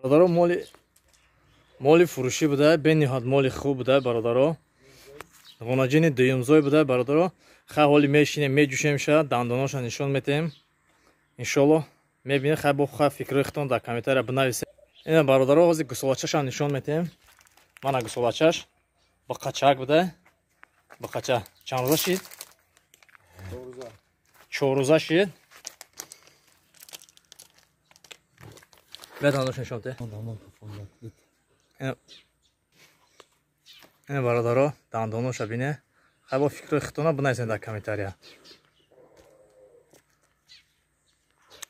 Бародаро, моли фурӯшӣ буда, бениҳоят моли хуб буда, бародаро. Ғонаҷини дуюмзой буда, бародаро. Хай, ҳоли мешинем, меҷӯшем ша, дандоноша нишон метем. Иншолло мебинед, хай бо хай фикрои худтон дар комментария бинависед. Ина, бародаро, ҳозир гусолачашам нишон метем. Мана гусолачаш бақачак буда. Бақача чанд рӯза шид? 4 рӯза шид. Бия, дандош нишон те. Ина, бародаро, дандоноша бине. Хай бо фикрои худтона бинависед дар комментария.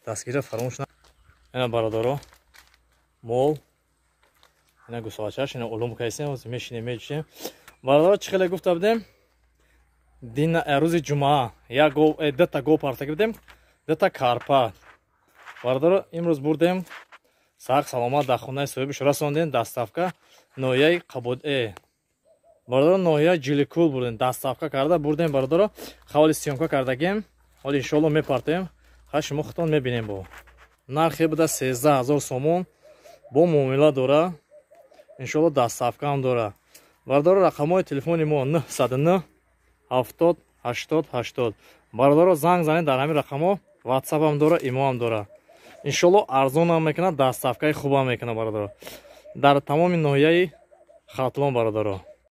Дастгирӣ фаромӯш на. Ина, бародаро, мол, ина гусолачаш, ина улум кайсем, ҳозир мешинем, меҷӯшем. Бародаро, чӣ хеле гуфта будем? Дин рӯзи ҷумъа як гов, дута гов партаги будем, дута карпа. Бародаро, имрӯз бурдем, сақ саломат дар хонаи соҳибаш расондем, доставка ноҳияи Қабод. Бародаро, ноҳияи Ҷиликул бурдем, доставка карда бурдем, бародаро. Ҳаволи съёмка кардагем, ҳоли иншоалло мепартем. Хай, шумо худтон мебинем. Бо нархе буда 13 000 сомон, бо муомила дора, иншоалло доставкаам дора. Бародаро, рақамҳои телефони мо 909 70 80 80. Бародаро, занг занед дар ҳамин рақамҳо, ватсапам дора, имоам дора. Иншоалло арзонам мекунад, доставкаи хубам мекунад, бародаро, дар тамоми ноҳияи Хатлон, бародаро.